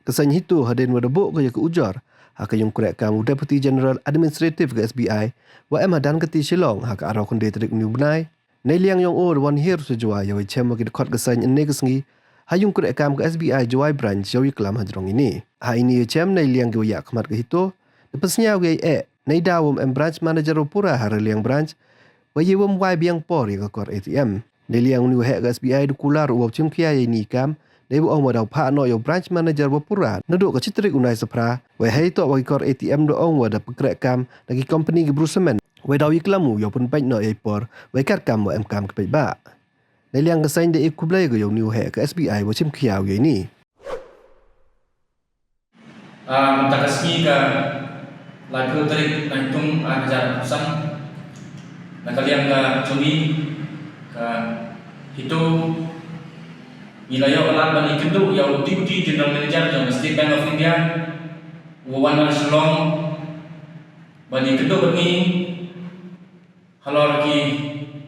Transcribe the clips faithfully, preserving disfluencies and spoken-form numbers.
Ka seng HITO hadien ba da buh ka ïa ka ujor ha ka ïung kreh kam u Deputy General Administrative ka S B I ba em ha Dhankheti Shillong ha ka arphew khyndai tarik u bnai. Neiliang Iong O da wan hiar sha Jowai ïa u ïachem wa ki dkhot ka seng ynne ka sngi ha ïung kreh kam ka S B I Jowai Branch ïa u ïaklam hajrong ine. Ha ine i ïachem neiliang ki wa ïakhmat ka HITO da pynsngew ïa i eh neida wym em branch manager wa pura ha Raliang Branch wa ïa wym wai biang por ïa ka kor A T M. Neiliang une u heh ka S B I da kular u wa u chimkhia ïa ine i kam dei wa ong wa daw phah noh ïa u branch manager wa pura naduh ka shi tarik u Naisaphra, wa hei toh wa ki kor A T M da ong wa da pynkreh kam da ki kompani ki bru semen. Wei daw ïaklam u ïa u pynbeit noh ïa i por wei kat kam wa em kam ki paidbah. Neiliang ka seng da i khublei ka ïa une u heh ka S B I wa chimkhia u ïa ine. Ah, mynta ka sngi ka laiphew tarik Naitung ar hajar arphew san, na ka liang ka jong ngi ka HITO ngi la ïoh lad ban ïakynduh ïa u Deputy General Manager jong ka State Bank of India u wan na Shillong ban ïakynduh bad ngi halor ki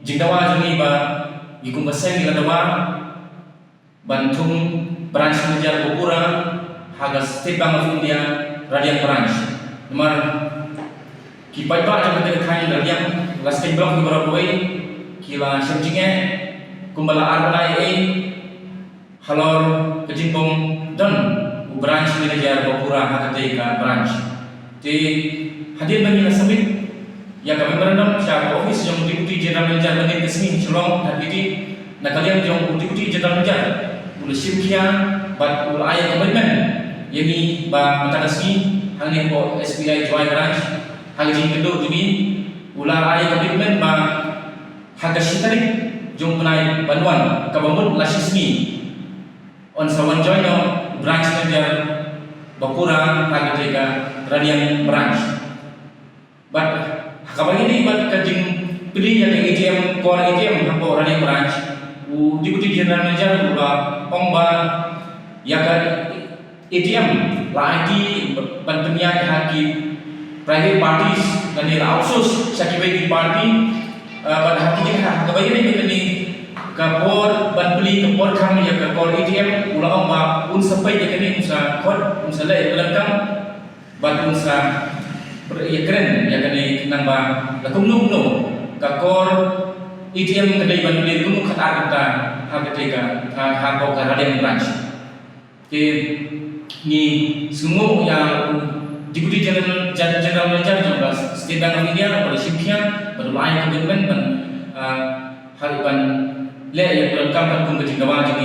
jingdawa jong ngi ba ngi kum ka seng ngi la dawa ban thung branch manager wa pura ha ka State Bank of India Raliang Branch. Namar ki paidbah jong ka thaiñ Raliang la seng block ki baroh kawei ki la shem jingeh kumba la ar bnai ei halor ka jingbym don u branch manager wa pura ha katei ka branch. Te hadien ba ngi la submit ïa ka memorandum sha ka office jong Deputy General Manager mynta ka sngi Shillong, Dhankheti, na ka liang jong u Deputy General Manager u la shimkhia bad u la ai commitment ïa ngi ba mynta ka sngi hangne hapoh S B I Jowai Branch ha ka jingkynduh jong ngi u la ai commitment ba ha ka shi tarik jong u bnai ban wan kaba mut la shi sngi un sa wan join noh u branch manager wa pura ha katei ka Raliang Branch. Bad ha kaba ïadei bad ka jingplie ïa ka A T M, kor A T M hapoh Raliang Branch, u Deputy General Manager u la ong ba ïa ka A T M la aiti ban pynïaid ha ki private parties lane la outsource sha kiwei ki party. Ah, bad ha ki jingha ha kaba ïadei bad kane ka por ban plie ka por khang ïa ka kor A T M u la ong ba un sa peit ïa kane, un sa khot, un sa leh ïa ka dohnud bad un sa ïakren ïa kane khnang ba la kumno kumno ka kor A T M ka dei ban plie kumno khatar kumta ha katei ka, ha, hapoh ka Raliang Branch. Te ngi sngewnguh ïa u Deputy General, General Manager jong ka State Bank of India ba la shimkhia bad u la ai commitment ban, ah, ha ban leh ïa ka kam katkum ka jingdawa jong